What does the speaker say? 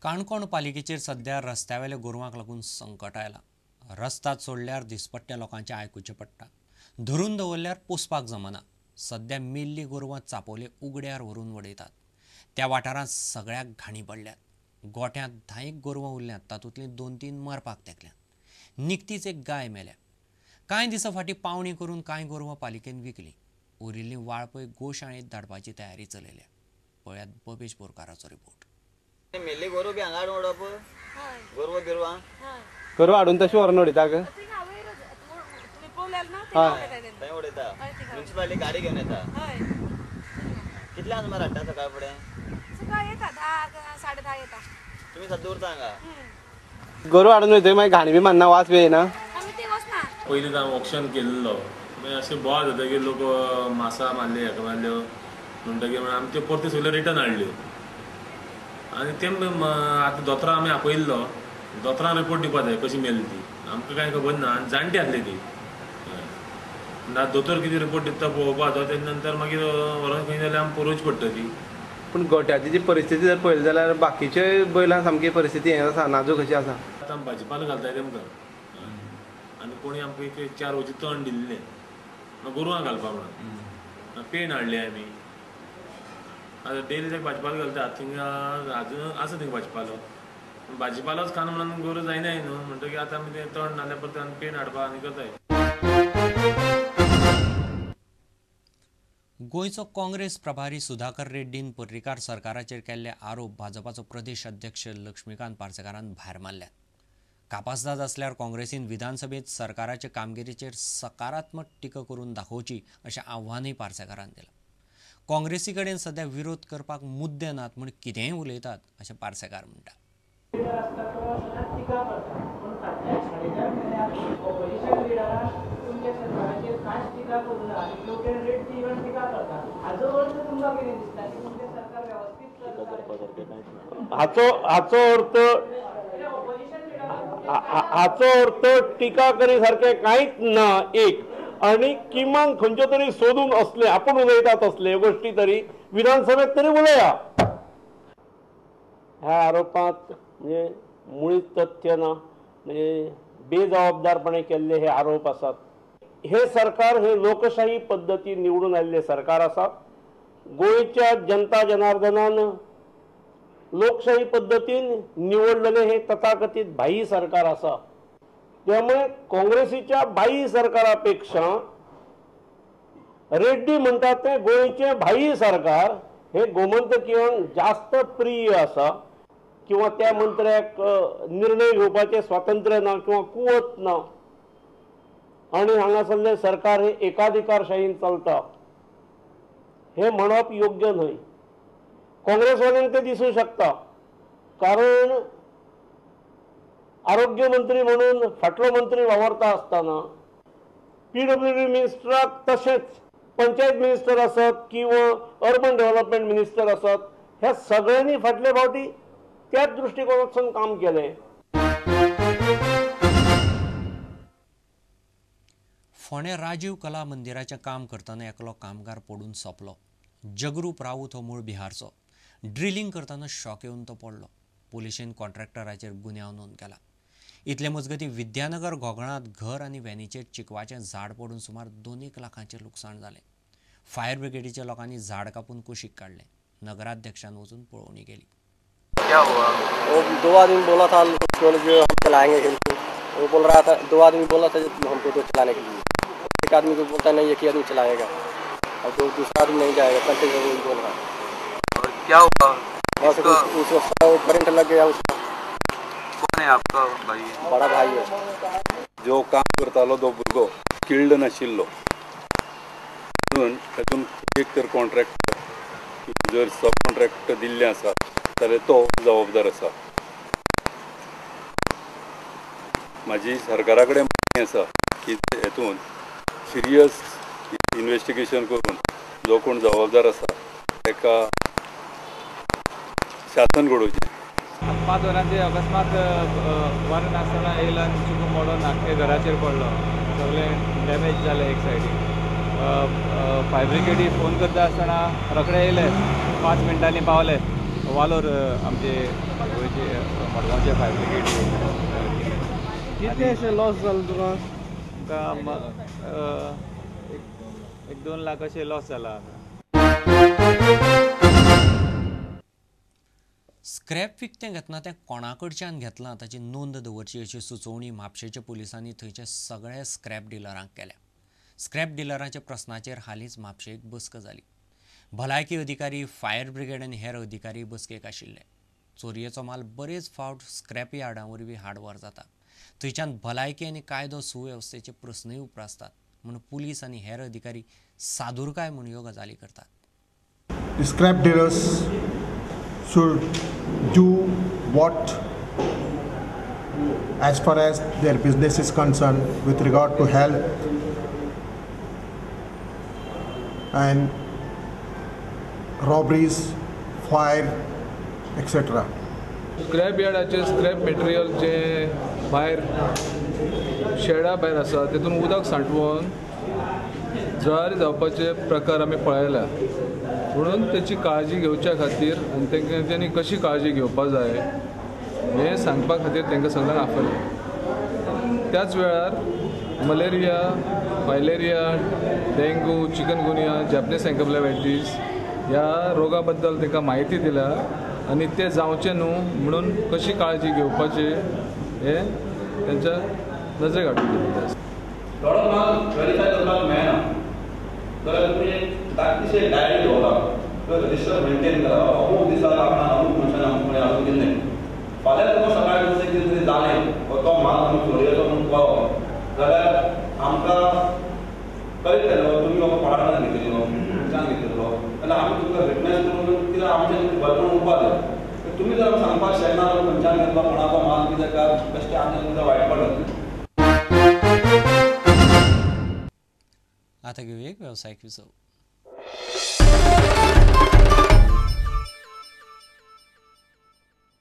काणकोण पालिकेचेर सध्या रस्त्यावेल्या गोरवांक लागून संकट आयलां. रस्ता सोडल्यार दिसपट्ट्या लोकांचें आयकुचें पडटा. धरून दवरल्यार पोसपाक जमना. सध्या मेल्ली गोरवां चापोले उगड्यार व्हरून वडयतात. त्या वाठारांत सगळ्याक घाणी पडल्यात. गोठ्यांत 10 गोरवां उरल्यांत, तातूंतलीं 2-3 मरपाक तेंकल्यांत. निकतीच एक गाय मेल्या. कांय दिसां फाटीं पावणी करून कांय गोरवां पालिकेन विकलीं. उरिल्लीं वाळपय गोशाळेंत धाडपाची तयारी चलयल्या. पळयात बबेश बोरकाराचो रिपोर्ट. मेल्ली गोरू बी हांगा हाडून उडोवप, गोरवां बिरवां गोरवां हाडून तशें व्हरून उडयता ग, थंय उडयता. म्युनिसिपालिटी गाडी घेवन येता. कितल्यांक सुमार हाडटा सकाळ फुडें? सकाळ येता 10 10:30 येता. तुमी सद्दां उरता हांगा? गोरवां हाडून वयता, मागीर घाणी बी मारना, वास बी येना. पयलीं हांव ऑक्शन केल्लो, मागीर अशें बोवाळ जातकीर लोक मासा मारले, हेका मारल्यो, म्हणटकीर आमी त्यो परत्यो सगळ्यो रिटर्न हाडल्यो. आनी ते आतां दोतोरां आमी आपयल्लो, दोतोरान रिपोर्ट दिवपा जाय कशी मेली ती, आमकां कांय खबर ना. आनी जाणटी आसली ती, ना दोतोर कितें रिपोर्ट दिता पळोवपाचो, तेजे नंतर मागीर व्हरोन खंय जाल्यार आमी पुरोवची पडटली. पूण गोठ्याची जी परिस्थिती जर पळयली जाल्यार बाकीचे बैलां सामकी परिस्थिती हें आसा, नाजूक अशी आसा. आतां आमी भाजीपालो घालताय तेमकां, आनी कोणी आमकां एक 4 वजी तण दिल्लें गोरवां घालपा म्हणून, पेण हाडली आमी. आतां डेली ताका भाजीपालो घालता, थिंगा आजून आसा थिंगा भाजीपालो, भाजीपालोच खाना म्हणून गोरवां जायनाय न्हू, म्हणटकीर आतां आमी तें तण नाल्यार परत आनी पेण हाडपा आनी करताय. गोंयचो काँग्रेस प्रभारी सुधाकर रेड्डीन पर्रीकार सरकाराचेर केल्ले आरोप भाजपाचो प्रदेश अध्यक्ष लक्ष्मीकांत पार्सेकारान भायर मारल्यात. कापासदाद असल्यार काँग्रेसीन विधानसभेत सरकाराचे कामगिरीचेर सकारात्मक टिका करून दाखोवची अशें आव्हानूय पार्सेकारान दिलां. काँग्रेसी कडेन सध्या विरोध करपाक मुद्दे नात म्हूण कितेंय उलयतात अशें पार्सेकार म्हणटा. हाचो अर्थ हाचो अर्थ टिका करी सारकें कांयच ना एक, आनी किमान खंयच्यो तरी सोदून असले आपूण उलयतात असले गोश्टी तरी विधानसभेत तरी उलया. ह्या आरोपांत म्हणजे मुळीच तथ्य ना, म्हणजे बेजबाबदारपणे केल्ले हे आरोप आसात. हे सरकार हे लोकशाही पद्दतीन निवडून आयिल्लें सरकार आसा. गोंयच्या जनता जनार्दनान लोकशाही पद्दतीन निवडलेलें हे तथाकथीत भाई सरकार आसा. त्यामुळे काँग्रेसीच्या भाई सरकारापेक्षा रेड्डी म्हणटात तें गोंयचें भाई सरकार हे गोमंतकीयांक जास्त प्रिय आसा, किंवा त्या मंत्र्याक निर्णय घेवपाचें स्वातंत्र्य ना किंवा कुवत ना, आनी हांगासरलें सरकार हे एकाधिकारशाहीन चलता हे म्हणप योग्य न्हय. काँग्रेसवाल्यांक तें दिसूं शकता, कारण आरोग्य मंत्री म्हणून फाटलो मंत्री वावरता आसतना पीडब्ल्यूडी मिनिस्टराक तशेंच पंचायत मिनिस्टर आसत किंवा अर्बन डेव्हलपमेंट मिनिस्टर आसत, ह्या सगळ्यांनी फाटले फावटी त्याच दृष्टिकोनातसून काम केलें. फोंडें राजीव कला मंदिराचें काम करतना एकलो कामगार पडून सोंपलो. जगरूप राऊत हो मूळ बिहारचो. ड्रिलींग करतना शॉक येवन तो पडलो. पुलिशेन कॉन्ट्रॅक्टराचेर गुन्यांव नोंद केला. इतले मजगतीं विद्यानगर घोगळांत घर आनी व्हॅनीचेर चिकवाचें झाड पडून सुमार 2 लाखांचें लुकसाण जालें. फायर ब्रिगेडीच्या लोकांनी झाड कापून कुशीक काडलें. नगराध्यक्षान वचून पळोवणी केली. क्या हुआ? वो 2 आदमी बोला था उसको जो हम चलाएंगे, वो बोल रहा था 2 आदमी बोला था हमको तो चलाने के लिए, एक आदमी को बोलता नहीं एक ही आदमी चलाएगा और तो दूसरा आदमी नहीं जाएगा, कंटिन्यू बोल रहा है। और क्या हुआ? बस उसको करंट लग गया उसका। कौन है आपका भाई? बड़ा भाई है। जो काम करतालो तो भुरगो स्किल्ड नाशिल्लो म्हणून तातूंत एक तर कॉन्ट्रॅक्टर जर सब कॉन्ट्रॅक्ट दिल्लें आसा जाल्यार तो जबाबदार आसा. म्हाजी सरकारा कडेन मागणी आसा की हेतून सिरियस इन्वेस्टिगेशन करून जो कोण जबाबदार आसा ताका शासन घडोवचें. 5 वरांचेर अकस्मात वारें नासतना येयलो आनी चुकून मोडून आख्खे घराचेर पडलो, सगळें डॅमेज जालें एक सायडीन. फायर ब्रिगेडी फोन करता आसतना रोखडे येयले, 5 मिनटांनी पावले, वालोर आमचे गोंयचे मडगांवचे फायर ब्रिगेड. कितले अशें लॉस जालो तुका? आमकां 1-2 लाख अशें लॉस जाला. स्क्रॅप विकतें घेतना तें कोणा कडच्यान घेतलां ताची नोंद दवरची अशी सुचोवणी म्हापशेच्या पुलिसांनी थंयच्या सगळ्या स्क्रॅप डिलरांक केल्या. स्क्रॅप डिलरांच्या प्रस्नाचेर हालींच म्हापशे एक बसका जाली. भलायकी अधिकारी, फायर ब्रिगेड आनी हेर अधिकारी बसकेक आशिल्ले. चोरयेचो माल बरेच फावट स्क्रॅप यार्डां वरवीं हाडवार जाता. थंयच्यान भलायकी आनी कायदो सुवेवस्थेचे प्रस्नूय उप्रासतात म्हूण पुलीस आनी हेर अधिकारी सादुरकाय म्हूण ह्यो गजाली करतात. Scrap dealers should do what as far as their business is concerned with regard to health and robberies, fire, etc. Scrap यार्डाचे scrap material जे भायर शेडा भायर आसा तेतून उदक सांठोवन जळारी जावपाचे प्रकार आमी पळयला. म्हणून तेची काळजी घेवच्या खातीर आनी तेंच्यांनी कशी काळजी घेवपा जाय हें सांगपा खातीर तांकां सगळ्यांक आपयलें. त्याच वेळार malaria, filaria, dengue, chikungunya, Japanese encephalitis ह्या रोगा बद्दल तांकां म्हायती दिल्या आनी ते जावचें न्हू म्हणून कशी काळजी घेवपाची हें तांच्या नजरेक हाडून दिलें आसा. थोडो माल वेरीफाय करपाक मेळना जाल्यार तुमी एक धाकटीशी डायरी दवरा किंवा रजिस्टर मेंटेन करा. अमूक दिसा आपणाक अमूक मनशान अमूक कोणी हाडून दिल्लें, फाल्यां तुमकां सकाळी तुमचें कितें तरी जालें वा तो माल आमी चोरयेचो म्हूण कळ्ळो जाल्यार आमकां कळटलें बाबा तुमी बाबा कोणा कडल्यान घेतिल्लो, खंयच्यान घेतिल्लो, जाल्यार आमी तुमकां विटनस करून कित्याक आमचें बरेपण उरपा जाय. तुमी जर सांगपाक शकना खंयच्यान घेतलो कोणाचो माल कितें काय बेश्टें आमचें तुमकां वायट पडटलें. आतां घेवया एक वेवसायीक विसव.